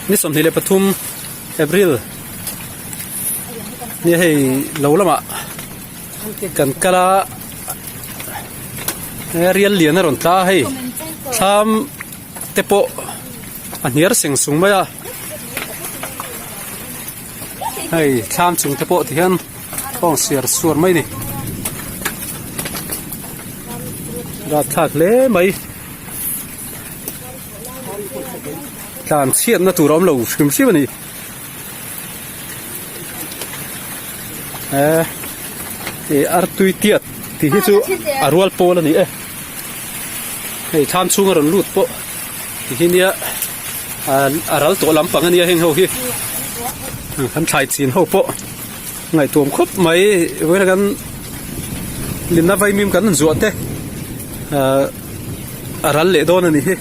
Ni 23 April ni hei lo lamah kan kal a rial lian a rawn tla a hei thlam te pawh a hniar seng sung mai a hei thlam chung te pawh ti hian kawng siar suar mai a ni rapthlak hle mai tlan chhiatna tur a awm lo hrim hrim a ni eh ih artui tiat tih hi chu a rual pawl a ni e hei thlam chhung a rawn lut pawh ti hi nia a ral tawh lampang a nia heng ho hi kan thlai chin ho pawh ngaihtuam khawp mai vawiin kan hlimna vaimim kan zuah te ahh a ral leh dawn a ni hi.